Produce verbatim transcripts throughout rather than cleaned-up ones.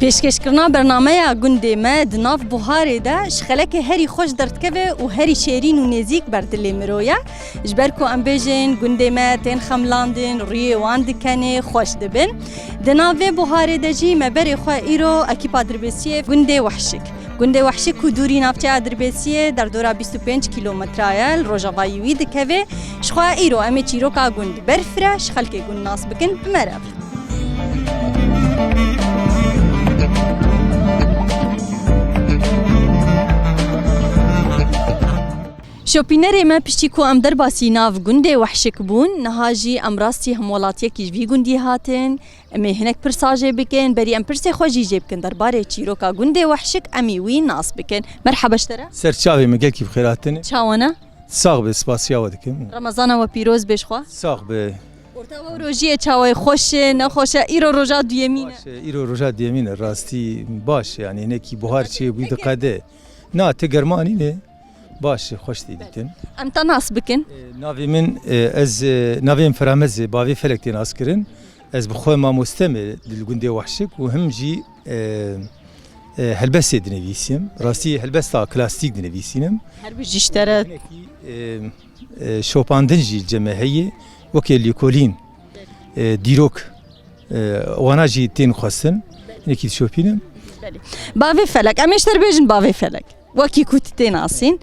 Pêşkêşkirina bernameya gundê me di nav buharê de ji xelekê herî xweş derdikeve û herî şêrîn û nêzîk ber dilê miro ye. Ji ber ku em bêjin gundê me tên xemlandin, rûyê wan dikenê, xweş dibin. Di nav vê buharê de jî me berê xwe îro ekîpa dirbêsiyê gundê Wehşik. Gundê Wehşik ku dûrî navçeya Dirbêsiyê derdora bîst û pênc kîlometre ye, li rojavayî wî dikeve. Ji xwe îro em ê çîroka gund berfire ji xelkê gund nas bikin, bi me re bin. Şopînerê me piştî ku em derbasî nav gundê Wehşik bûn, niha jî em rastî hemwelatiyekî ji vî gundî hatin. Em ê hinek pirsa jê bikin, berî em pirsê xwe jî jê bikin derbarê çîroka gundê Wehşik, em ê wî nas bikin. Merhaba ji te re. Ser çavê min, gelkî bi xêr hatin. Çawa ne? Sax be, spasiya we dikim. Remezana we pîroz be ji xwe. Sax be. Orta we rojiyê çawa ye, xweş e, nexweş e? Îro roja duyemîn e. Baş e, îro roja duyemîn e, rastî baş e, yanî hinekî buhar çê bûyî diqede. Na, ti germa anîne. Baş e, xweş tê dîtin. Em te nas bikin. E, navê min, e, ez, e, navê min Firamez e, bavê Felek tê nas kirin. Ez bi xwe mamoste me li gundê Wehşik û him jî, e, e, helbestê dinivîsim. Rastî helbesta klasîk dinivîsînim. Her bijî ji te re. Hinekî, e, e, şopandin jî li cem me heye, weke lêkolîn, e, dîrok, e, wana jî tên xwestin. Hinekî dişopînim. Belê. Bavê Felek, em ê ji te re bêjin Bavê Felek. Wekî ku tu tê nasîn.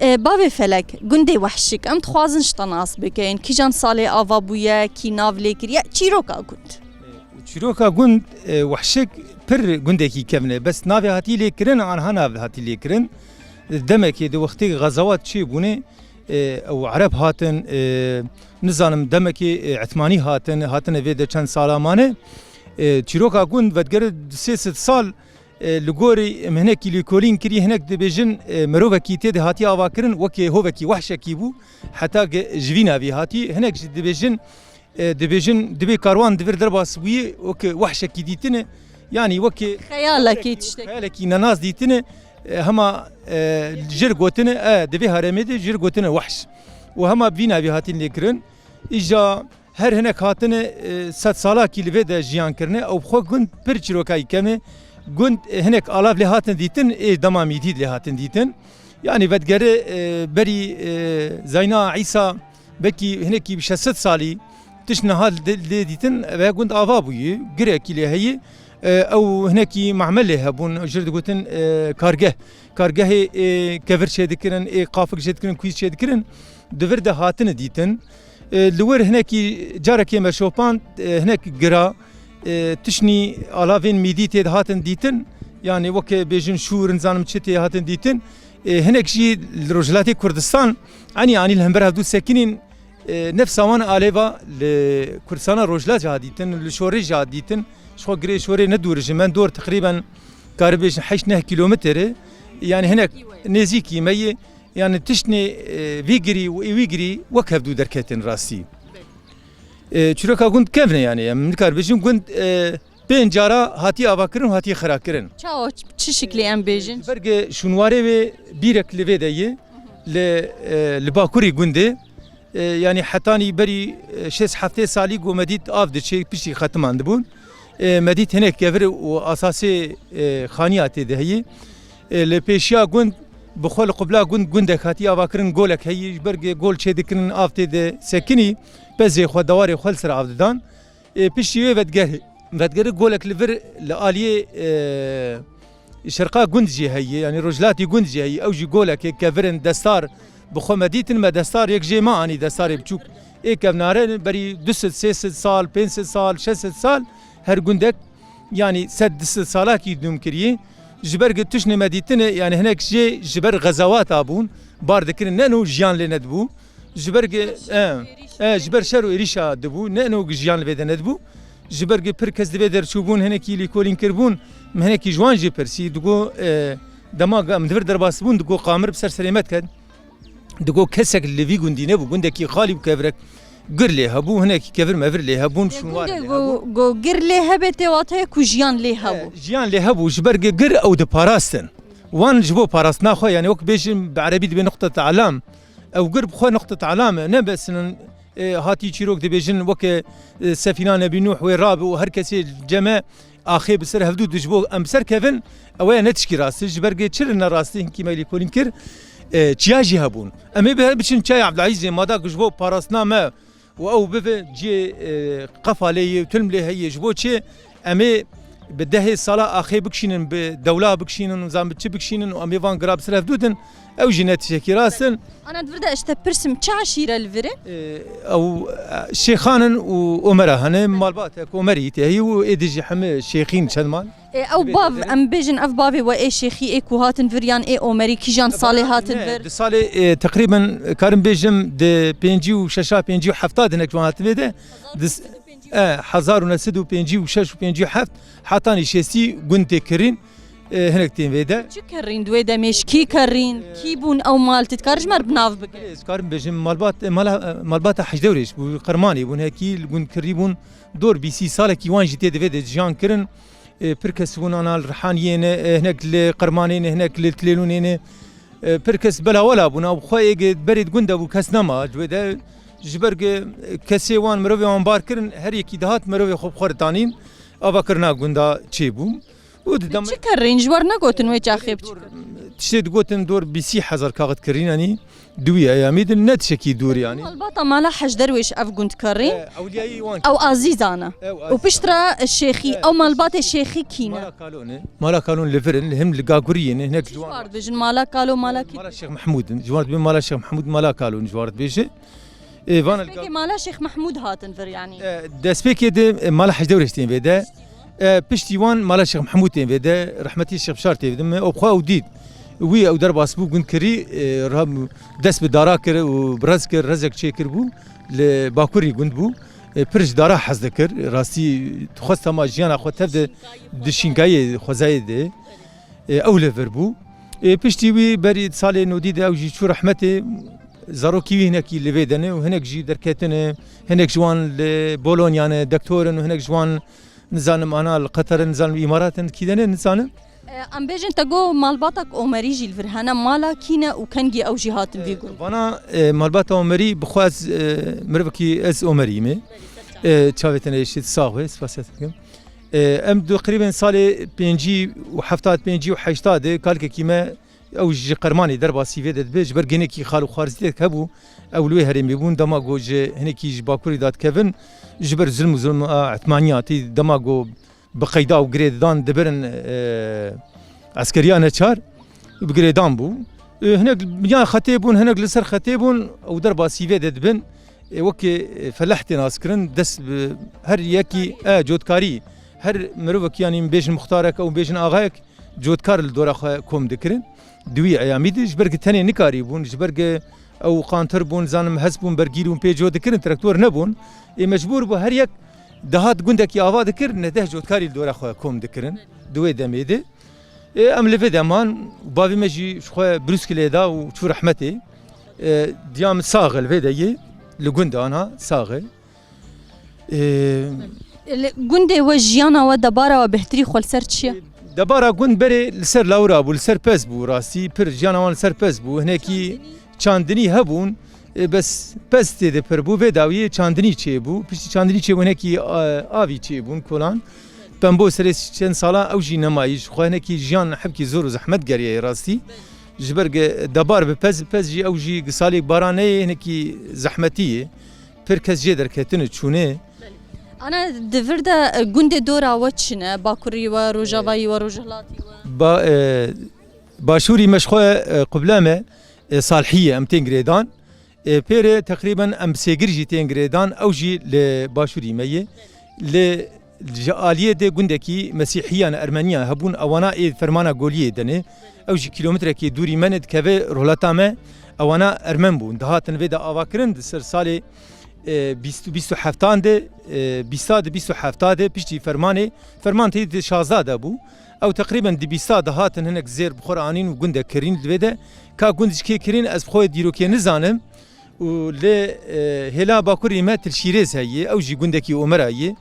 E, Bavê Felek, gundê Wehşik, em dixwazin ji te nas bikin. Kîjan salê ava bûye, kî nav lê kiriye, çîroka gund. Çîroka gund, e, Wehşik pir gundekî kevn e. Bes navê hatî lê kirin, anha nav hatî lê kirin. Demekê di wextê xezawat çêbûne, e, ew Ereb hatin, e, nizanim demekê, e, Etmanî hatin, hatine vê de çend sala mane. E, çîroka gund vedigere du sê sed sal, e, li gorî em hinekî lêkolîn kirî, hinek dibêjin, e, mirovekî tê de hatiye avakirin, wekê hovekî wehşekî bû, heta ge-, ji vî navî hatî. Hinek jî dibêjin, e, dibêjin, dibê karwan di vir derbas bûyî, weke wehşekî dîtine, yanî weke xeyalekî tiştek. Xeyalekî nenas dîtine, e, hema, e, jir gotine, e, di vê herêmê de jir gotine wehş. Û hema bi vî navî hatin lêkirin. Îja her hinek hatine, e, sed salakî li vê de jiyan kirine. Ew bi xwe gund pir çîrokayî kevn e. Gund, e, hinek alav lê hatin dîtin, ê dema mîdî lê hatin dîtin. Yanî vedigere, e, berî, e, zayna Îsa, belkî hinekî bi şeş sed salî tişt niha lê, lê dîtin, ev gund ava bûyî, girekî lê heye. E, ew hinekî mahmel lê hebûn, jir digotin, e, kargeh. Kargehê, e, kevir çêdikirin, e, qafik çêdikirin, kuyîz çêdikirin. Di vir de hatine dîtin. E, li wir hinekî carekê me şopand, e, hinek gira, e, tişnî alavên mîdî tê de hatin dîtin. Yanî weke bêjin şûr, nizanim çi tê hatin dîtin. E, hinek jî li Rojhilatê Kurdistan, enî anî li hember hevdû sekinîn, e, nefsa wan alêva li Kurdistana Rojhilat jî hat dîtin, li şorê jî hat dîtin. Ji xwe girê şorê ne dûr e ji me, dor teqrîben karibêjin heşt neh kîlometre. Yanî hinek nêzîkî me yê. Yanî tiştnê, e, vî girî û ê wî girî wek hevdû derketin rastî. E, çîroka gund kevn e yanî, em nikar bêjin gund, e, pênc cara hatiye avakirin û hatiye xirakirin. Çawa, çi şiklî em bêjin? Ji ber ge şûnwarê wê bîrek li vê de ye, li, e, li bakurî gundê, e, yanî hetanî berî, e, şêst heftê salî ku me dît av diçe, piştî xetiman dibûn. E, me dît hinek kevir û asasê, e, xaniya tê de heye. E, li pêşiya gund, bi xwe li qubla gund gundek hatiye avakirin, golek heye, ji ber ge gol çêdikirin, av tê de sekinî, pezê xwe, dewarê xwe li ser av didan. E, piştî wê vetger, vetgerê golek li vir li aliyê, e, şerqa gund jî heye, yanî rojhilatî gund jî heye. Ew jî golekê kevirin destar bi xwe me dîtin, me destar yek jê me anî, destarê biçûk. Ê kevnare berî du sed, sê sed sal, pênc sed sal, şeş sed sal her gundek, yanî sed du sed salakî dûm kiriye. Ji ber gi tişnê me dîtine, yanî hinek jê ji ber xezawata bûn, bar dikirin, ne no jiyan lê nedibû. Ji ber gi, e, e, ji ber şer û êrîşa dibû, ne no jiyan li vê de nedibû. Ji ber gi pir kes di vê der çûbûn, hinekî lîkolîn kirbûn, min hinekî ji wan jî pirsî, digo, e, dema em di vir derbas bûn, digo qamir bi ser serê me diket. Digo kesek li vî gundî nebû, gundekî xalî bû, kevirek gir lê hebû, hinekî kevir mevir lê hebûn, şûnwarê lê hebû. Go, go gir lê hebe tê wateye ku jiyan lê hebû. E, jiyan lê hebû, ji ber gi gir ew diparastin. Wan ji bo parastina xwe, yanî wek bêjin bi erebî dibê nuqtet alam. Ew gir bi xwe nuqtet alam e. Ne bes in, e, hatî çîrok dibêjin weke, e, sefîna Nebî Nûh wê rabe û her kesê cem e, Axê bi ser hevdû di ji bo em bi ser kevin, ew ya ne tişkî rast e. Ji ber gê çi li ne rast e, hinkî me lêkolîn kir, e, çiya jî hebûn. Em ê bi her biçin çaya Evdilazîzê, ma da ku ji bo parastina me û ew bibe ciyê, e, qefalê yê û tilm lê heye. Ji bo çi? Em ê bi dehê sala axê bikişînin, bi dewla bikişînin û zan bi çi bikişînin û em ê van gira bi ser hevdû din. Ew jî ne tiştekî rast in. Ana di vir de ez ji te pirsim, çi eşîre li vir e? E, ew, e, Şêxan in û Omera hene, malbatek Omerî tê heyî û êdî jî heme Şêxîn çend mal. E, ew Divê bav, derin. Em bêjin ev bavê we ê Şêxî ê ku hatin vir yan ê Omerî kîjan salê hatin Ne, vir? Di salê, e, teqrîben karim bêjim di pêncî û şeşa pêncî û hefta de hinek ji wan hatin vê de. Di s-, e, hezar û neh sed û pêncî û şeş û pêncî û heft hetanî şêstî gund tê kirîn, e, hinek tên vê de. Çi kirîn di wê demê, ji kî kirîn, kî bûn ew mal, tu dikar ji me re bi nav bike? Ez karim bêjim, malbat, mala, malbata Hejdewrêş bû, Qirmanî bûn, hekî li gund kirî bûn, dor bîsî salekî wan jî tê di vê de jiyan kirin. E, pir kes bûn ana li Rihaniyê ne, e, hinek li Qirmanê ne, hinek li Tilêlûnê ne. E, pir kes bela wela bûn, ew xwe êgê berê di gund de bû, kes nema ji wê de. Ji ber ke, kesê wan, mirovê wan bar kirin, her yekî dihat mirovê xwe bi xwe re tanîn, ava kirina gunda çêbû. Û di dem- Çi kirîn, ji we re negotin wê çaxê biçikin? Tiştê digotin dor bîsî hezar kaxit kirîn, yanî di wî eyamî de ne tişekî dûr, yanî. Malbata mala Hej Derwêş ev gund kirîn. E, ewliyayî wan Ew Azîzan e. Ew Û pişt re Şêxî, E, ew malbatê Şêxî kî ne? Mala Kalon e. Mala Kalon li vir in, him li Gaguriyê ne, hinek ji wan. Ji war dibêjin mala Kalo, mala kî? Mala Şêx Mehmûd in. Ji war dibê mala Şêx Mehmûd, mala Kalon ji war dibêje. E, vana li Peki Gag- mala Şêx Mehmûd hatin vir, yanî? E, destpêkê de, e, mala Hecdewrêş tên vê de. E, piştî wan mala Şêx Mehmûd tên vê de, rehmetî Şêx Bişar tê vê de me. Û bi xwe ew dît. Wî ew derbas bû gund kirî, e, ra-, dest bi dara kir û bi rez kir, rezek çêkir bû. Li bakurî gund bû. E, pir ji dara hez dikir. Rastî dixwest hema jiyana xwe tev de di şîngayê xwezayê de, e, ew li vir bû. E, piştî wî berî salê nodî de ew jî çû rehmetê. Zarokî wî hinekî li vê de ne û hinek jî derketine, hinek ji wan li Bologna ne, dektor in û hinek ji wan, nizanim, ana li Qeter in, nizanim Îmarat in, kî de ne, nizanim. E, em bêjin te got malbatek Omerî jî li vir hene, mala kî ne û kengî ew jî hatin vî gund? Vana, e, malbata Omerî bi xwe ez, e, mirovekî ez Omerî me. E, çavê te neyşit, sax be, spasiya te dikim. E, em teqrîben salê pêncî û hefta, pêncî û heşta de kalkekî me, ew ji Qermanê derbasî vê de dibe, ji ber genekî xal û xwarzîtek hebû, ew li wê herêmê bûn, dema ku ji hinekî ji bakurî de dikevin, ji ber zilm û zulm a Etmaniya tê, dema ku bi qeyda û girê didan dibirin, e, eskeriya neçar, bi girêdan bû. E, hinek bi yan xetê bûn, hinek li ser xetê bûn, ew derbasî vê de dibin. E, wekî, e, feleh tê naskirin, dest bi her yekî, e, cotkarî, her mirovek, yanî bêjin muxtarek ew bêjin axayek, cotkar li dora xwe kom dikirin. Di wî eyamî de ji ber ku tenê nikarî bûn, ji ber ku ew qantir bûn, zanim hez bûn, bergîr bûn, pê co dikirin, traktor nebûn. Ê mecbûr bû her yek dihat gundekî ava dikir, neh deh cotkarî li dora xwe kom dikirin. Di wê demê de. Ê em li vê de man, bavê me jî ji xwe brûskî lê da û çû rehmetê. Ê, diya min sax e li vê de yê, li gund ana sax e. Ê, Li gundê we, jiyana we, debara we bêhtirî xwe li ser çi ye? Debara gund berê li ser lawira bû, li ser pez bû, rastî pir jiyana wan li ser pez bû. Hinekî çandinî hebûn, e, bes pez tê de pir bû, vê dawiyê çandinî çêbû. Piştî çandinî çêbû, hinekî, e, avî çêbûn, kolan. Pembo serê çend sala ew jî nemayî, ji xwe hinekî jiyan hevkî zor û zehmet geriye rastî. Ji ber ge debar bi pez, pez jî ew jî salê baran neyê, hinekî zehmetî ye. Pir kes jê derketine, çûne. Ana di vir de, e, gundê dora we çi ne? Bakurî we, rojavayî we, rojhilatî we? Ba-, e, başûrî me ji xwe, e, qubla me, e, Salhî ye, em tên girêdan. E, pêrê teqrîben em bi sêgir jî tên girêdan, ew jî li başûrî me ye. Li, ji aliyê de gundekî Mesîhiyan, Ermeniyan hebûn, ewana ê fermana Goliyê de ne. Ew jî kîlometrekê dûrî me ne, dikeve rohlata me, ewana Ermen bûn. Dihatin vê de ava kirin, di ser salê, e, bîst û, bîst û heftan de, e, bîsta de, bîst û hefta de piştî fermanê, ferman tê di şazda de bû. Ew teqrîben di bîsta dihatin hinek zêr bi xwe re anîn û gundek kirîn li vê de. Ka gund ji kê kirîn, ez bi xwe dîrokê nizanim. Û lê, e, hêla bakurî me Tilşîrêz heye, ew jî gundekî Omera ye.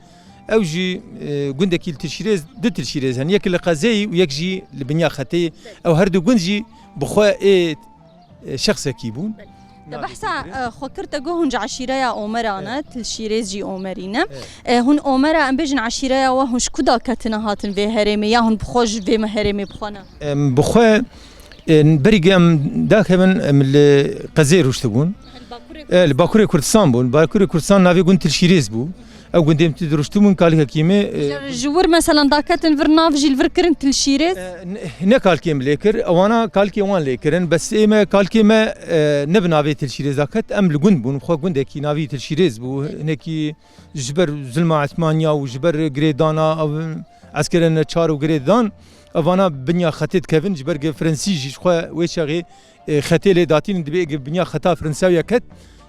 Ew jî, e, gundekî li Tilşîrêz, du Tilşîrêz hene. Yek li qezê ye û yek jî li binya xetê ye. Ew her du gund jî bi xwe ê, e, şexsekî bûn. Te behsa, e, xwe kir, te got hûn ji eşîreya Omeran e, Tilşîrêz jî Omerî ne. Evet. E, hûn Omera, em bêjin eşîreya we, hûn ji ku daketina hatin vê herêmê, ya hûn bi xwe ji vê me herêmê bi xwe ne? Em, bi xwe, e, berî em dakevin, em li qezê rûştibûn. Li Bakurê E, li Bakurê Kurdistan bûn. Bakurê Kurdistan navê gund Tilşîrêz bû. Ew gundê em tê de rûştibûn, kalikekî me, e, Ji, ji wir, meselan, daketin vir, nav jî li vir kirin Tilşîrêz? E, ne, ne kalikê min lê kir, ewana kalikê wan lê kirin. Bes ê me, kalikê me, e, ne bi navê Tilşîrêz daket. Em li gund bûn. Xwe gundekî navî Tilşîrêz bû. Hinekî ji ber zulma Osmaniya û ji ber girêdana ev eskerên neçar û girêdan, evana binya xetê dikevin, ji ber ge Fransî jî ji xwe wê çaxê, e, xetê lê datînin, dibê ge binya xeta Fransa ya ket,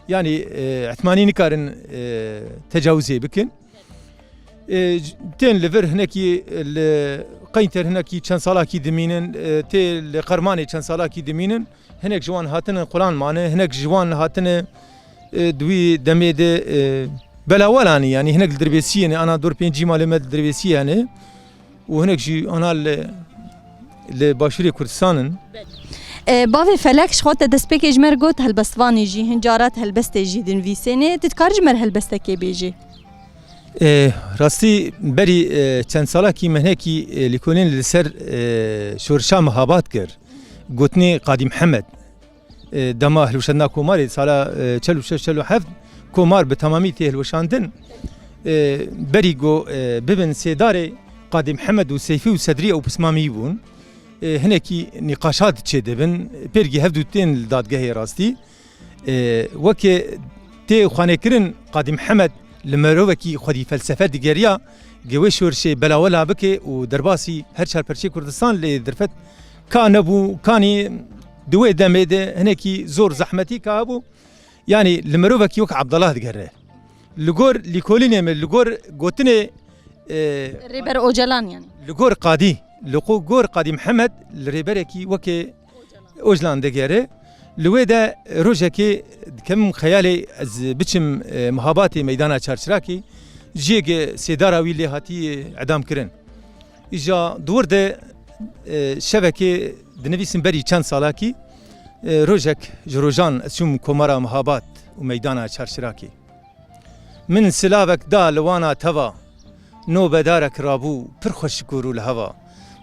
yanî, e, Osmanî nikarin, e, tecawizê bikin. E, j-, tên li vir hinekî li Qeynter hinekî çend salakî dimînin, e, tê li Qermanê çend salakî dimînin. Hinek ji wan hatine qulan mane, hinek ji wan hatine, e, di wî demê de, e, belawelanî, yanî hinek li Dirbêsiyê ne, ana dor pêncî malê me li Dirbêsiyê hene û hinek jî ana li, li Başûrê Kurdistan in. E, bavê Felek, ji xwe te destpêkê ji me re got helbestvanî jî, hin cara tu helbestê jî dinivîsênê. Tu dikarî ji me re helbestekê bêjî? E, rastî berî, e, çend salakî me hinekî, e, lêkolîn li ser, e, şorşa Mihabat kir. Gotinê Qadî Mihemed. E, dema hilweşandina komarê sala, e, çel û şeş çel û heft komar bi temamî tê hilweşandin. E, berî go, e, bibin sêdarê Qadî Mihemed û Seyfî û Sedrî ew pismamî bûn. E, hinekî nîqaşat çêdibin, pêrgî hevdû tên li dadgehê rastî. E, weke tê xwanêkirin Qadî Mihemed li mirovekî xwedî felsefe digeriya, ge wê şorişê belawela bike û derbasî her çar perçê Kurdistan lê derfet ka nebû, kanî di wê demê de hinekî zor zehmetî ka hebû. Yanî li mirovekî wek Abdullah digere. Li gor lîkolînê me, li gor gotinê, e, Rêber Ocalan yanî. Li gor Qadî, li qo-, gor Qadî Mihemed li rêberekî weke Ocalan digere. Li wê de rojekê dikevim xeyalê ez biçim, e, Mihabatê meydana Çarçirakê, ciyê ge sêdara wî lê hatî edam kirin. Îja di wir de, e, şevekê dinivîsim berî çend salakî, e, rojek ji rojan ez çûm komara Mihabat û meydana Çarçirakê. Min silavek da li wana teva, nobedarek rabû pir xweşik û rû li heva.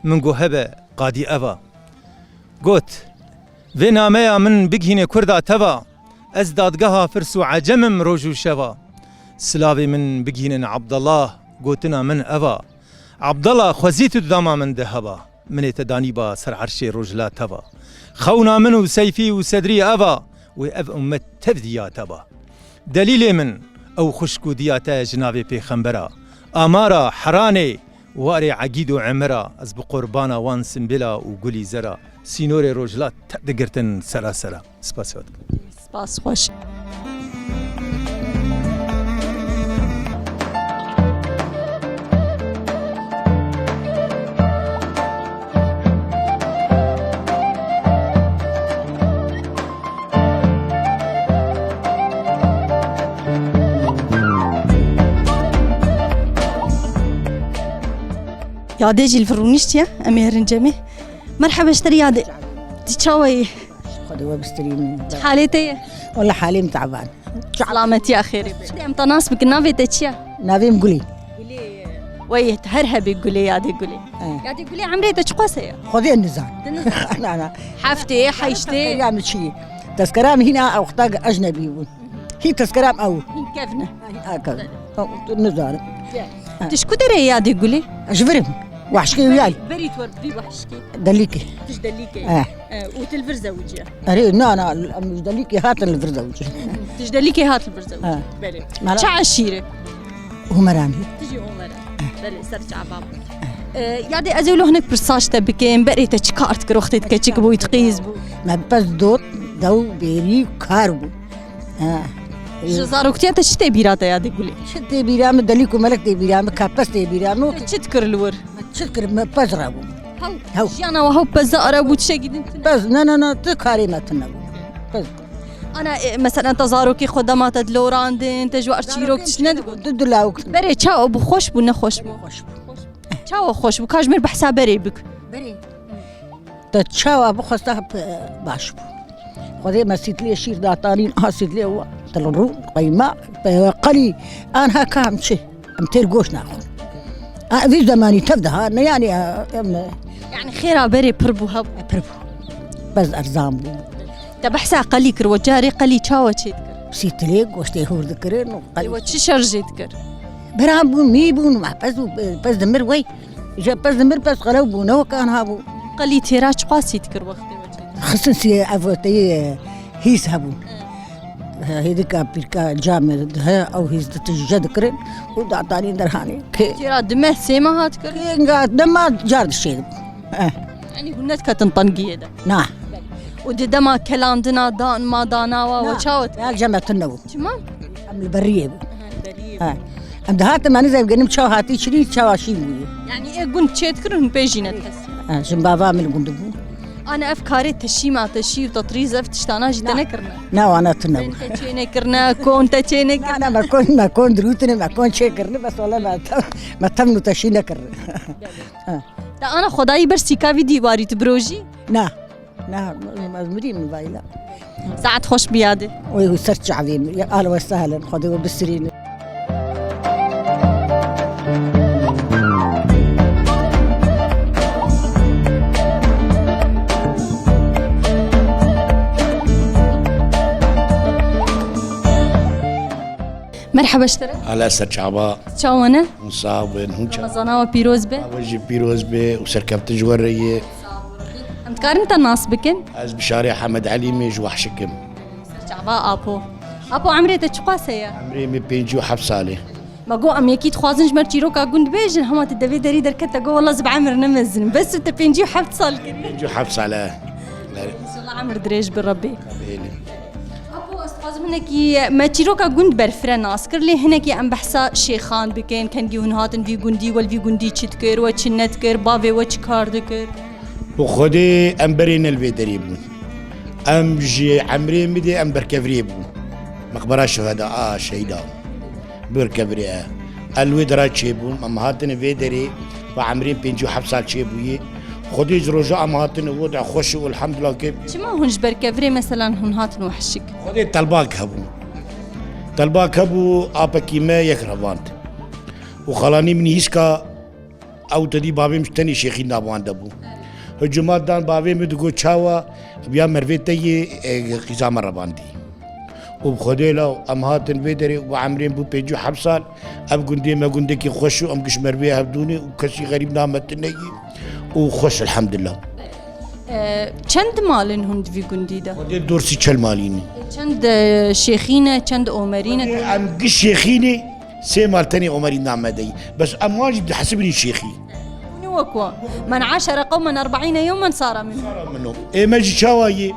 Min got, hebe, qadî ev a. Got, vê nameya min bigihîne kurda teva, ez dadgeha firs û ecem im roj û şeva. Silavê min bigihînin Abdullah, gotina min ev a. Abdullah, xwezî tu dama min de heba. Min ê te danîba ser erşê rojhila teva. Xewna min û Seyfî û Sedrî ev a, wê ev ummet tev diya teva. Delîlê min, ew xwişk û diya te ji navê pêxembera. Amara, Heranê, warê Egîd û Emira, ez bi qurbana wan simbêla û gulî zera, sînorê rojhila te digirtin sera sera. Spasiya dikim. Spas, xweş. Yadê jî li vir rûniştiye, em ê herin cemê. Merheba ji te re Yadê. Tu çawa yî? Xwedê we bistirînin. Halê te ye? Wele halê min teban. Selametiya xêrê be. Em te nas bikin, navê te çi ye? Navê min Gulê. Gulê. Wey, her hebê Gulê, Yadê Gulê. Eh. Yadê Gulê, emrê te çiqas heye? Xwedê nizan. Tu nizan. Na, na. Heftê, heştê? Tezkera min çi? Tezkera min hîna ew wexta ecnebî bûn. Hî tezkera min ew. Hîn kevne. Hî a kevne. Nizanim. Tu ji ku derê yê Yadê Gulê? Ji vir im. Wahşikê wî yayî. Berî tu wer bi vî wahşikê. Delîkê. Tu ji Delîkê. Eh. Eh, û tu li vir zewiciye. Erê, na, na, em ji Delîkê hatin li vir zewiciye. Tu ji Delîkê hat li vir zewiciye. Eh. Belê. Mala- Çi eşîre? Humeranî. Tu jî Humeran. Eh. Belê, ser çava bû. Eh. Eh, Yadê, ez ê wilo hinek pirsa ji te bikim. Berê te çi kar dikir wextê te keçik bû, te qîz bû? Me pez dot, dew, bêrî, kar bû. Ha. Ji zaroktiya te çi tê bîra te Yadê Gulê? Çi tê bîra min, delîk û melek tê bîra min, kapes tê bîra min. Te çi dikir li wir? Çi dikir, me pez rabû. Hew. Hew. Jiyana we hew pezara bû, tiştekî din tune? Pez, ne, ne, ne, tu karê me tune bû. Pez. Ana, e, mesela te zarokê xwe dema te dilorandin, te ji we çîrok tişt nedigot? Du, du lawik. Berê çawa bû, xweş bû, nexweş bû? Xweş bû. Çawa xweş bû? Ka ji mir behsa berê bik. Berê. Te çawa bixwesta, p-, baş bû. Xwedê me sîtlê şîr datanîn, ha sîtlê wa, tilrû, qeyma, pe-, qelî, an ha kam çi. Em têr goş naxwin. A, vî zemanî tev de ha, ne yani, e, em, e, Yani xêra berê pir bû, hebû. Pir bû. Bez erzan bû. Te behsa qelî kir, we carê qelî çawa çê dikir? Sîtilê goştê hûr dikirin û qelî. Ê, we çi şer jê dikir? Beran bûn, mî bûn, ma pez û, pez dimir wey. Ji pez dimir pez qelew bû, ne wek anha bû. Qelî têra çiqasî dikir wextê we çê dikir? Xistin sî ev teyê hîs hebûn. Hêdika pîrka camê dihe, ew hîzditije dikirin û datanî derhanê. Kê Têra di meh, sê meha dikir? Kênga dema car dişêdibû. Eh. Yanî hûn nediketin tengiyê de? Na. Û di dema kelandina dan ma danawa we Na. Çawa dikir? Ya cem me tune bû. Çima? Em li beriyê bû. Aha, li beriyê bû. Ha. Em dihatin, me nizem genim çawa hatî çirî, çawa şîn bûyî. Yanî ê gund çê dikirin, hûn pê jî nedihestin? Ha, jin bava min li gund bû. Ana ev karê teşîma, teşî û tetrîz, ev tiştana jî te nekirine? Na, wana tune bû. Te çê nekirine, kon te çê nekirine? Na, na, me kon, me kon dirûtine, me kon çê kirine, bes wala me te-, me tevn û teşî nekirine. Ha. Te ana xwedayî ber sîka vî dîwarî tu birojî? Na, na, ez mirî min vayla. Saet xweş biyade. Oy, ser çavê min. Ya, ahlen we sehlen, Xwedê we bisirîne. Merhaba ji te re. Ala ser çava. Çawa ne? Hûn sax bin, hûn çawa? Remezana we pîroz be. Çava jî pîroz be û serkeftin ji we re ye. Em dikarin te nas bikin? Ez Bişarê Hemed Elî me, ji Wahşik im. Ser çava Apo. Apo, emrê te çiqas heye? Emrê min pêncî û heft sal e. Me got, em yekî dixwazin ji me re çîroka gund bêjin, hema tu devê derî derket te got, wela ez bi emir ne mezin im. Bes tu pêncî û heft sal kirî. Pêncî û heft sal e. Înşallah emir dirêj bi Rebbî. Belê. Apo, ez dixwazim hinekî me çîroka gund berfireh nas kir, lê hinekî em behsa şêxan bikin, kengî hûn hatin vî gundî, we li vî gundî çi dikir, we çi nedikir, bavê we çi kar dikir? Bi Xwedê em berê ne li vê derê bûn. Em ji emrê min de em berkevirê bûn. Meqbera şeheda a şehîda. Berkevirê e. El wê dera çêbûm, em hatine vê derê, bi emrên pêncî û heft sal çêbûyê. Xwedê ji roja em hatine, weda xweş û elhamdulillah ke. Çima hûn ji berkevirê meselan hûn hatin Wahşik? Xwedê telbak hebû. Telbak hebû, apekî me yek revand. Û xalanî min hîska Ew tedî bavê min ji tenê şêxî navande bû. Hicûmat dan bavê min digot, çawa biya mervê te yê, e, qîza me revandî. Û bi Xwedê law em hatin vê derê û bi emrên bû pêncî û heft sal. Ev gundê me gundekî xweş û em giş mervê hevdûnê û kesî xerîb nametine yî û xweş elhamdulillah. E, çend mal in hûn di vî gundî de? Xwedê dor sî çel malî ne. E, çend, e, şêxî ne, çend omerî ne? Em giş şêxî ne. Sê mal tenê Omerî name deyî. Bes em wan jî dihesibînin şêxî. Hûn wek we. Men aşere qewmen erbeîne yewmen sara min. Sara min o. Ê me jî çawa yê?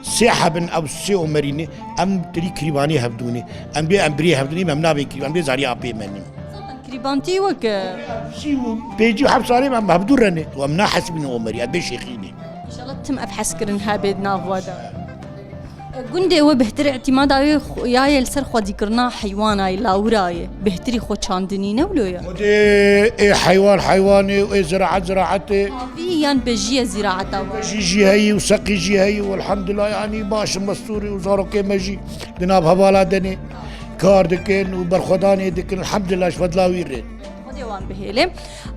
Sê hebin ew sê Omerî ne. Em tirî kirîbanê hevdûnê. Em bê em birê hevdûnê, em nabê kirî-, em bê zarî apê me nin. Zaten kirîbantî wek, e, Sî û pêncî û heft salê em hevdû re ne. Û em nahesibînin Omerî, em bê şêxî ne. Înşallah tim ev hes kirin hebê di nav we de. Gundê we bêhtir îtîmada wê xwe-, ya ye li ser xwedîkirina heywana ye, lawira ye. Bêhtirî xwe çandinî ne wilo ye? Xwedê ê heywan heywan e, ê ziraet ziraet e. Avî yan bejî ye ziraeta we? Bejî jî heyî û seqî jî heyî û elhamdulillah, yanî baş in, mestûr e û zarokê me jî di nav hevala de ne kar dikin û berxwedanê dikin, elhamdulillah ji fedla wî re. Xwedê wan bihêle.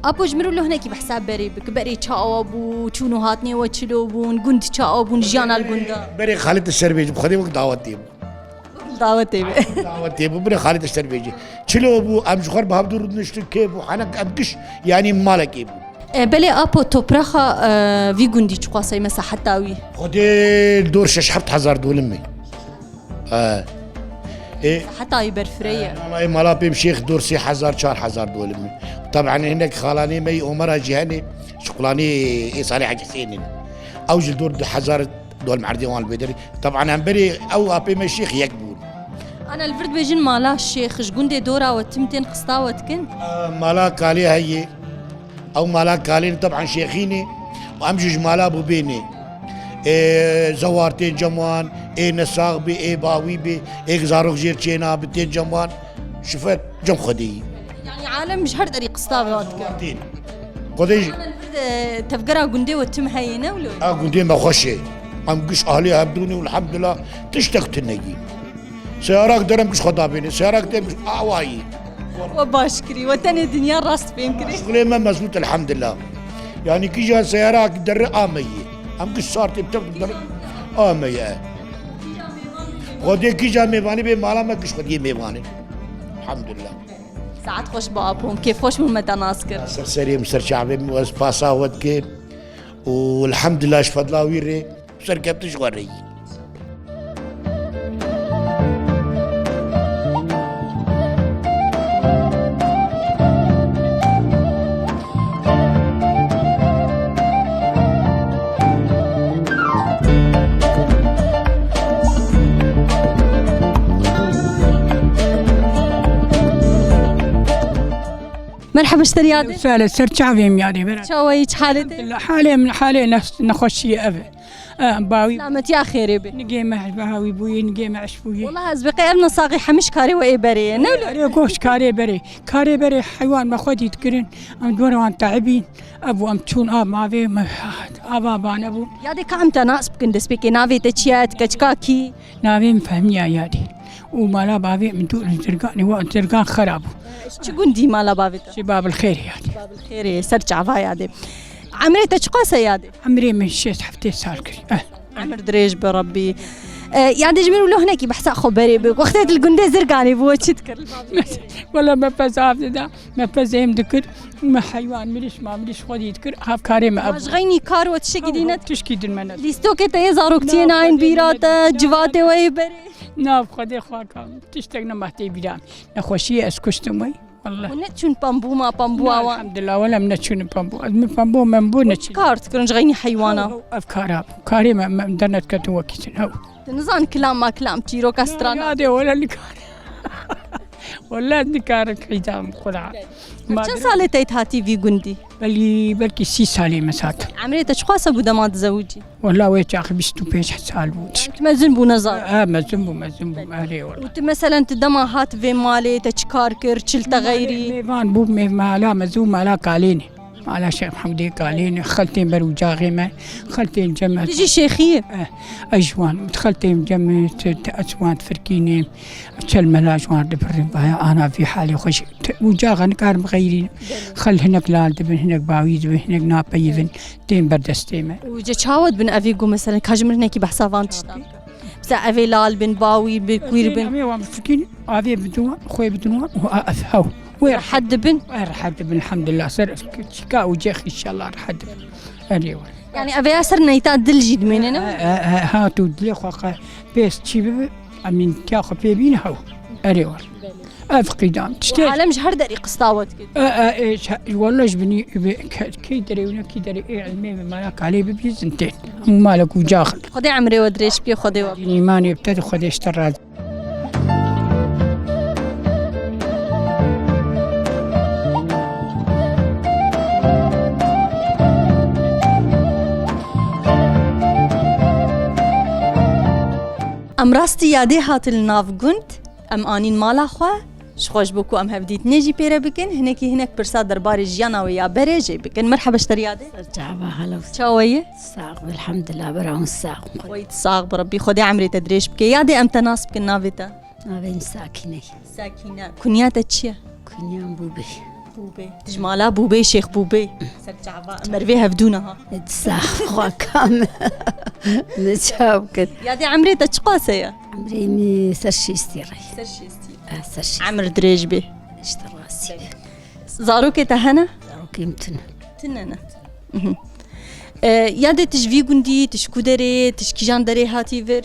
Apo, ji min re lo hinekî behsa berê bike. Berê çawa bû, çûn û hatinê we çilo bûn, gund çawa bûn, jiyana li gunda? Berê xalê te ser bêjim, Xwedê wek dawetê bû. Wek dawetê be. Dawetê bû, berê xalê te ser bêjim. Çilo bû, em ji xwe re bi hevdû rûdiniştin, kê bû, henek em giş, yanî malekê bû. E, belê Apo, topraxa, e, vî gundî çiqas e, mesela heta wî? Xwedê dor şeş heft hezar dolim e. E, e, Heta wî berfireh e. Mala, e, mala pê min şêx dor sê hezar, çar hezar dolim e. Taban hinek xalanê me yê Omera jî hene, ji qulanê ê Salih Hecî Husênê ne. Ew jî dor du hezar dolim erdê wan li vê derê. Taban em berê ew apê me şêx yek bûn. Ana li vir dibêjin mala şêx, ji gundê dora we tim tên qista we dikin? E, mala kalê heye. Ew mala kalên teban şêxî ne û em jî ji mala bûbê ne. Ê zewar tên cem wan, ê nesax bê, ê bawî bê, ê zarok jêr çêna bi tên cem wan. Şifet cem Xwedê yî. Yanî alem ji her derî qista ve dike. Tên. Xwedê jî. Ana li vir de tevgera gundê we tim heye ne wilo? A gundê me xweş e. Em giş ahlê hevdû ne û elhamdulillah tiştek tune yî. Seyarak derem giş xwe dabêne, seyarak derem giş awayî. We baş kirî, we tenê dinya rast fêm kirî. Şixulê me mezbût elhamdulillah. Yanî kîjan seyarak derê ameyî. Em giş sartê bi tevdî derê ameye. Xwedê kîjan mêvanî bê mala me giş xwediyê mêvanê. Elhamdulillah. Saet xweş bi apom, kêf xweş bû me te nas kir. Ser serê min, ser çavê min, ez pasa we dike. û elhamdulillah ji fedla wî rê serkeftin ji we re yî. Merhaba ji te re yadê. Sale ser çavê min yadê bera. Çawa yî, çi halê te? Halê min, halê nefs-, nexweşiyê ev e. Eh, bawî. Selametiya xêrê be. Nigê me bawî bûyê, nigê me eş bûyê. Wala ez bi qey ev nesaxî hemiş karê we ê berê ye, ne wilo? Erê goş karê berê. Karê berê heywan me xwedî dikirin. Em dor wan teibîn. Ev em çûn av mavê me ava bane bû. Yadê ka em te nas bikin destpêkê. Navê te çi ye? Ti keçika kî? Navê min Fehmiya yadê. Û mala bavê min dûr li Zirganê, wa Zirgan xera bû. Çi gundî mala bavê te? Ji Babil Xêrê yadê. Babil Xêrê, ser çava yadê. Emrê te çiqas e yadê? Emrê min şêst heftê sal kirî. Eh. Emir dirêj be Rebbî. E, yadê ji min wilo hinekî behsa xwe berê bi. Wextê tu li gundê Zirganê bû, we çi dikir? Wela me pez av dida, me pez êm dikir. Me heywan mirîş, ma mirîş xwedî dikir. Havkarê me ev. Ma ji xeynî kar we tiştekî dî ne? Tişkî din me ne. Lîstokê te yê zaroktiyê nayên bîra te, civatê we yê berê. Nav Xwedê xwe kam. Tiştek nema tê bîra min. Nexweşiyê ez kuştim wê. Wallah. Hûn neçûn pembû ma pembûa wan? Elhamdulillah, wela em neçûn pembû. Ez min pembû, membû neçûn. Çi kar dikirin ji xeynî heywana? Ev, ev kara bû. Karê me, me dernetketin wekî çin. Ew. Tu nizan kilam ma kilam, çîroka strana. Ya de wela nikar. Wela nikar qîdam xura. Çend salê te hatî vî gundî? Belî, belkî sî salê me sat. Emrê te çiqas e bû dema dizewicî? Wela wê çaxî bîst û pênc sal bû. Tu mezin bû, nezan? Ha, mezin bû, mezin bû. Erê wela. Û tu meselen tu dema hat vê malê, te çi kar kir, çi li te xeyrî? Mêvan bû, mêv-, mala mezin û mala kalênê. Mala Şêx Mehmûdê kalênê, xeltên ber û caxê me, xeltên cem me. Tu jî şêxî yî? Eh, ez ji wan, xeltên cem me, tu, tu, ez ji wan firkînê. Çel mela ji wan dibirin, vaya ana vî halê xwe jî. Te-, û caxa nikarim xeyrî. Xel hinek lal dibin, hinek bawî dibin, hinek napeyivin, tên ber destê me. Û ce çawa dibin evî ku, meselen, ka ji min hinekî behsa van tiştan? Mesela evê lal bin, bawî bin, kwîr bin. Evê wan bifikîn, avê bidin wan, xwê bidin wan, û a-, ev hew. Wê rehet dibin? Wê rehet dibin, elhamdulillah. Ser çika û cêx, înşallah rehet dibin. Erê wan. Yani evê ya ser neyta dil jî dimêne, ne? E, e, e, ha, tu dilê xwe qe pês çî bibe, Emîn tiya xwe pê bîne hew. Erê wal. Ev qîdan. Tiştê. Alem ji her derî qistawet kir. E, e, e, ş-, walla ji binî, bi, ke-, kê derê û ne kî derê ê ilmê bi mala kalê bibî zintên. Hemû malek û caxin. Xwedê emrê we dirêj bike, Xwedê we. Dîn îmanê bi te de Xwedê ji te razî. Em rastî yadê hatin li nav gund, em anîn mala xwe, ji xwe ji bo ku em hevdîtinê jî pê re bikin, hinekî hinek pirsa derbarê jiyana wê ya berê jê bikin. Merheba ji te re yadê. Ser çava, hello. Çawa yî? Sax, elhamdulillah, bera hûn sax. Wey sax bi Rebbî, Xwedê emrê te dirêj bike. Yadê em te nas bikin, navê te? Navê min Sakîne ye. Sakîne. Kunya te çi ye? Kunyam Bûbê. Bûbê. Tu ji mala Bûbê, Şêx Bûbê. Ser çava. Mervê hevdû ne ha. Sax, xwe kam. Ne çav kir. Yadê emrê te çiqas e ya? Emrê min ser şêstî re. Ser şêstî. Ha, ser şêstî. Emir dirêj bê. Ji te razî be. Zarokê te hene? Zarokê min tune. Tune ne. Mhm. E, yadê tu ji vî gundî, tu ji ku derê, tu ji kîjan derê hatî vir?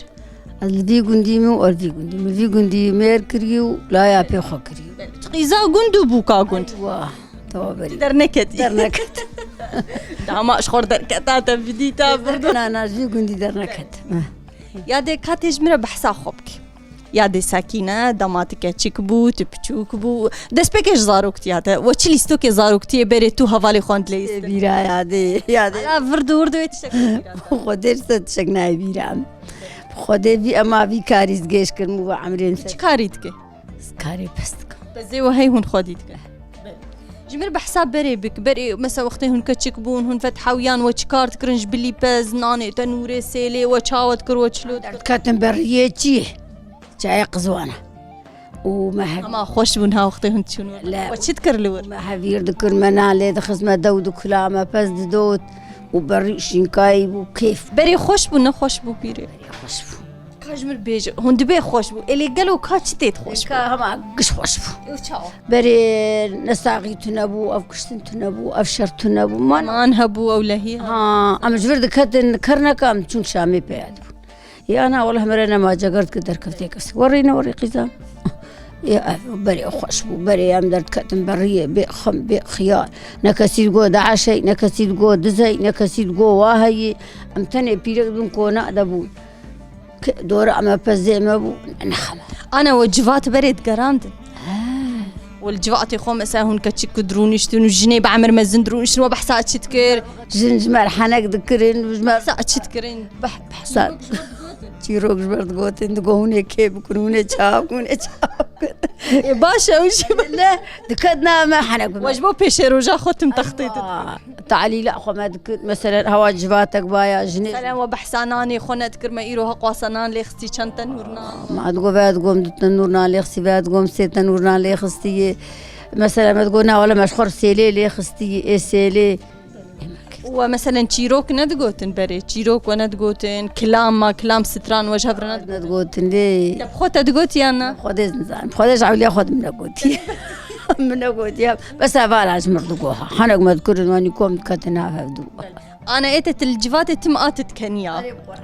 Ez li vî gundî me û ez vî gundî me. Vî gundî mêr kirî û laya pê xwe kirî. Tu qîza gund û bûka gund. Wa, tawa berî. Derneketî. Derneketim. Dama ji xwe derketa te bidî ta birdo. Na, na, ji vî gundî derneketim. Yadê ka tê ji min re behsa xwe bikî. Yadê Sekîne, dema tu keçik bû, tu piçûk bû. Destpêkê ji zaroktiya te. We çi lîstokê zaroktiyê berê tu hevalê xwe dileyîstin? Bîra yadê, yadê. Ala virdu wirdu wê tiştek bîra. Xwedê ser tiştek nayê bîra. Xwedê vî ema vî karî ez gêş kirim û ve emrê min ser. Çi karî dike? Karê pez dikim. Pezê we hey hûn xwedî dike. Ji min behsa berê bik, berê mesela wextê hûn keçik bûn, hûn fetha wiyan we çi kar dikirin ji bilî pez, nanê, tenûrê, sêlê, we çawa dikir, we çilo dikir? Derdiketin beriyê çi? Çayê qizwana. Û me hev- Ama xweş bûn ha wextê hûn çûn wir. Le. We çi dikir li wir? Me hevîr dikir, me nan lê dixist, me dew dikula, me pez didot. Û berî şînkayî bû, kêf. Berê xweş bû, ne xweş bû pîrê? Berê xweş bû. Ka ji min bêje, hûn dibê xweş bû. Ê lê gelo ka çi têt xweş bû? Ka hema giş xweş bû. Û çawa? Berê ne saxî tune bû, ev kuştin tune bû, ev şer tune bû. Man Man hebû, ew lehî hebû. Ha, em ji vir diketin, ker neka em çûn Şamê peya dibû. Ya na, wele mere nema ceger dike derkeftê kes. Werî ne werî qîzan. Ya ev berê xweş bû, berê em derdiketin beriyê, bê xem, bê xiyar. Ne kesî digo daişey, ne kesî digo dizey, ne kesî digo wa heyî. Em tenê pîrek dibûn kona de bûn. Ke dora me pezê me bû, nexeme. Ana we civat berê digerandin. Wel civatê xwe mesela hûn keçik ku dirûniştin û jinê bi emir mezin dirûniştin we behsa çi dikir? Jin ji me re henek dikirin, ji me re Behsa çi dikirin? Beh, behsa. Çîrok ji me re digotin, digo hûn ê kê bikin, hûn ê çawa bikin, hûn ê çawa bikin. Ê baş e, ew jî Ne, diket na me henek bi me. We ji bo pêşeroja xwe tim textê didin. Talîla xwe me dikir, meselen, hewa civatek baya jinê. Meselen, we behsa nanê xwe nedikir, me îro heqwasa nan lê xistî, çend tenûr nan? Ma digo, ve digom du tenûr nan lê xistî, ve digom sê tenûr nan lê xistî. Mesela, me digo, na, wele me ji xwe re sêlê lê xistî, ê sêlê. We, meselen, çîrok nedigotin berê, çîrok we nedigotin, kilam ma, kilam stran we ji hev re nedigotin? Nedigotin lê. Te bi xwe te digotî yan na? Xwedê nizanim, xwedê ji ewliya xwe min negotiye. Min negotiye. Bes hevala ji mir digo ha. Henek me dikirin, wanî kom diketin nav hevdû. Ana ê te til civatê tim a tu dikeniya. Erê bi xwe re.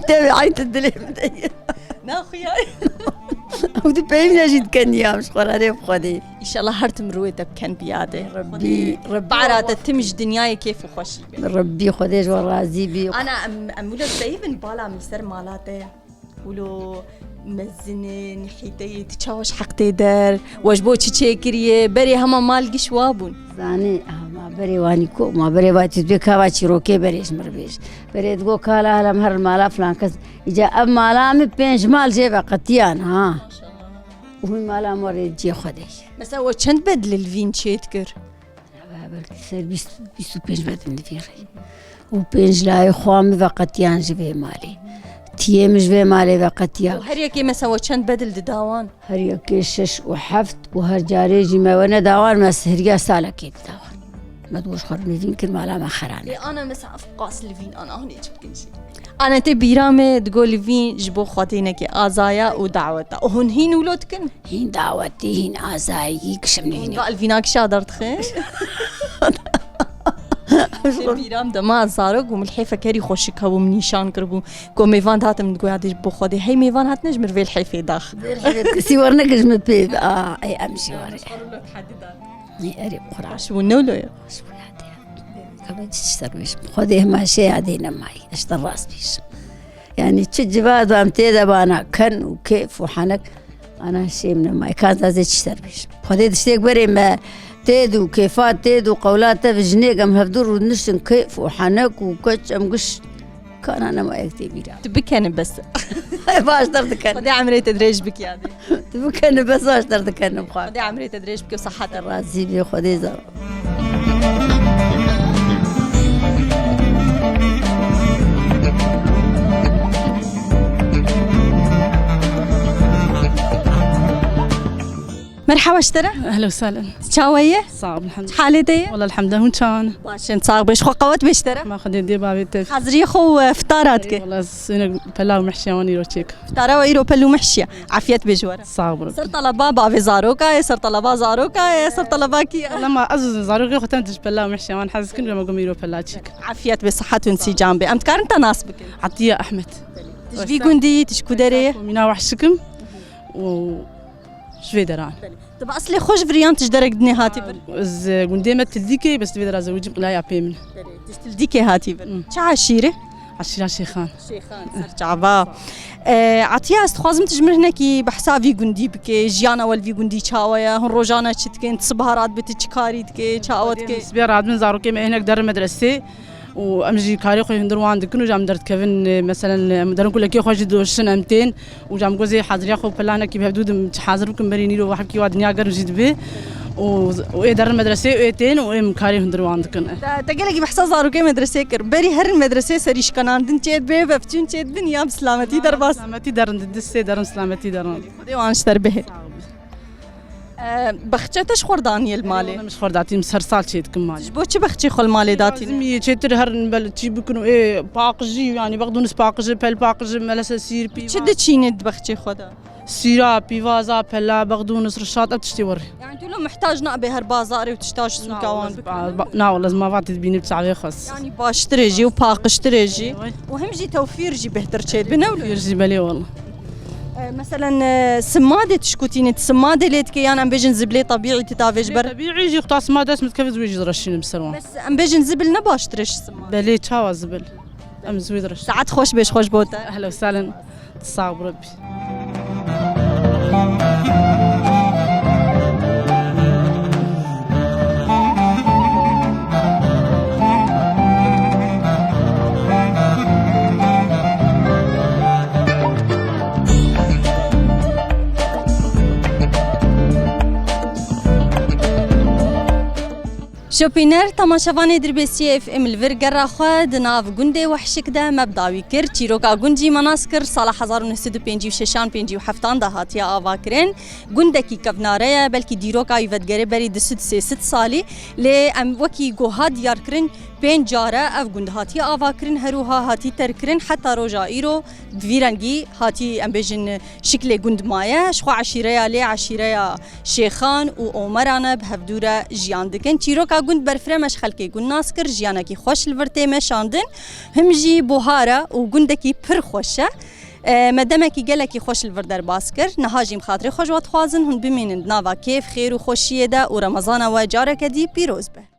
Te ve ay tu dilê min de ye. Naxuya. Ew di peyvine jî dikeniya ji xwe re, erê bi Xwedê. Înşallah her tim rûyê te biken bi yadê. Rebbî, Rebbî. Bara te tim ji dinyayê kêf û xweşî be. Rebbî Xwedê ji we razî bî. Ana em, em wilo peyvin bala min ser mala te. Wilo mezin e, nihîteyê, tu çawa ji heq tê der, we ji bo çi çêkiriye, berê hema mal giş wa bûn. Zanî, ah, ma berê wanî ku, ma berê va tu dibê ka va çîrokê berê ji mir bêj. Berê digo ka la hala em her mala filan kes. Îca ev mala min pênc mal jê ve qetiyan, ha. Û hûn mala me rê cê xwe de ye. Mesela we çend bedlil vîn çê dikir? Belkî ser bîst, bîst û pênc bedin di vî rê. Û pênc layê xwe min veqetiyan ji vê malê. Tiyê min ji vê malê veqetiya. Û her yekê mesela we çend bedil dida wan? Her yekê şeş û heft û her carê jî me we neda wan, me hiriya salekê dida wan. Me digo ji xwe re nivîn kir mala me xerane. Ê ana mesela ev qas li vîn ana hûn ê çi bikin jî? Ana tê bîra me digo li vîn ji bo Xwedê neke azaya û daweta. Û hûn hîn wilo dikin? Hîn dawetî, hîn azayî, kişim nivîne. Hûn li vîna kişa derdixin? Tê bîra me dema zarok bûm, li hêfek herî xweşik hebûm, nîşan kiribû. Ku mêvan dihatin min digoya dê ji bo Xwedê. Hey mêvan hatine ji mir vê li hêfê dax. Vê li hêfê kesî wernekir ji min pê. Aa, ey em jî were. Ey erê bi Qur'an. Xweş bû, ne wilo ye? Xweş bû ya dê. Ka ben çi ser bêjim. Xwedê hema şê ya dê nemayî. Ez te rast bêjim. Yani çi civat em tê de bana ken û kêf û henek ana şêm nemayî. Ka ez ez ê çi ser bêjim. Xwedê tiştêk berê me tê de û kêfa tê de û qewla te bi jinêk em hevdu rûdiniştin kêf û henek û keç em giş kana nema yek tê bîra. Tu bikene bes. Baş der diken. Xwedê emrê te dirêj bike ya dê. Tu bikene bes baş der dikenim xwe. Xwedê emrê te dirêj bike û sehet. Razî bî Xwedê zar. Merhaba ji te re. Ehlen we sehlen. Çawa ye? Sağ ol, elhamdülillah. Halê te ye? Wala elhamdülillah, hûn çawan? Baş in, sax bê. Ji xwe qewet bê ji te re. Ma Xwedê dê bavê te. Haziriyê xwe û iftara dike. Wala sinek pelav mehşiya wan îro çêk. Tara we îro pelû mehşiya. Afiyet bê ji we re. Sağ ol. Ser taleba bavê zaroka ye, ser taleba zaroka ye, ser taleba kî ye? Lema ez û zarokê xwe ten tij pela û mehşiya wan hez dikin, gema gom îro pela çêk. Afiyet bê, sihet û sican bê. Em dikarin te nas bikin? Atiye Ehmed. Tu ji vî gundî yî, tu ji ku derê yî? Mîna Wehşikim û ji vê deran. Tu bi eslê xwe ji vir yan tu ji derek dinê hatî vir? Ez, e, gundê me Tildîkê, bes divê dera zewicîm qilaya pê min. Belê, tu ji Tildîkê hatî vir. Hmm. Çi eşîre? Eşîra Şêxan. Şêxan, ser çava. E, Atiya, ez dixwazim tu ji min hinekî behsa vî gundî bikê, jiyana we li vî gundî çawa ye, hûn rojane çi dikin, tu sibaha radibî tu çi karî dikê, çawa dikê? Sibaha radibin zarokê me hinek derin medresê. Û em jî karê xwe hundir wan dikin û ji em derdikevin, e, meselen, em derin kulekê xwe jî doşin em tên û ji em gozê haziriya xwe planekî bi hevdû dim çi hazir bikin berî nîro wahekî wa dinya germ jî dibe. û, û ê derin medresê û ê tên û ê mikarê hundir wan dikin. Te, te gelekî behsa zarokê medresê kir. Berî herin medresê serî şikanandin çêdibe, vevçûn çêdibin ya bi silametî derbas. Silametî derin, di sê derin silametî derin. Xwedê wan ji te re bihê. Sağ ol. E, bexçe te ji xwe re daniyê li malê? Min ji xwe re datî, min ser sal çêdikim malê. Ji bo çi bexçê xwe li malê datî? Lazim yê çêtir herin bel çî bikin û ê paqijî, yanî bexdûnis paqiji, pel paqiji, melese sîr, pîva. Çi diçînî di bexçê xwe de? Sîra, pîvaza, pela, bexdûnis, rişat, ev tiştê werê. Yani tu lo muhtac nabe her bazarê û tişta ji sûka wan bikire? Na, wala ez mavatê dibînim çavê xwe. Yani baştir e jî û paqijtir e jî. Û hem jî tewfîr jî bêhtir çêdibe, ne wilo? Tewfîr jî belê wala. E, meselen, e, simadê tişkutîne, tu simadê lê dike yan em bêjin ziblê tebîî tu tavê ji ber? Tebîî jî xta simad dest min dikeve ez wê jî direşînim ser wan. Bes em bêjin zibil ne baştir e ji simad? Belê, çawa zibil? Em ji wê direşînin. Saet xweş bê, ji xweş bo te. Ehlen û sehlen. Sağ ol Rabbi. Şopîner, temaşevanê Dirbêsiyê F M li vir gera xwe di nav gundê Wehşik de me bi dawî kir. Çîroka gund jî me nas kir, sala hezar û neh sed û pêncî û şeşan pêncî û heftan de hatiye avakirin. Gundekî kevnare ye, belkî dîroka wî vedigerê berî du sed sê sed salî, lê em wekî ku hat diyarkirin, pênc care ev gund hatiye avakirin, her wiha hatî terkirin, heta roja îro bi vî rengî hatî, em bêjin, şiklê gund maye. Ji xwe eşîreya lê eşîreya Şêxan û Omeran e, bi hevdû re jiyan dikin. Çîroka gund berfireh me ji xelkê gund nas kir, jiyanekî xweş li vir tê meşandin. Him jî buhar e û gundekî pir xweş e. E, me demekî gelekî xweş li vir derbas kir. Niha jî em xatirê xwe ji we dixwazin, hûn bimînin di nava kêf, xêr û xweşiyê de û Remezana we careke dî pîroz be.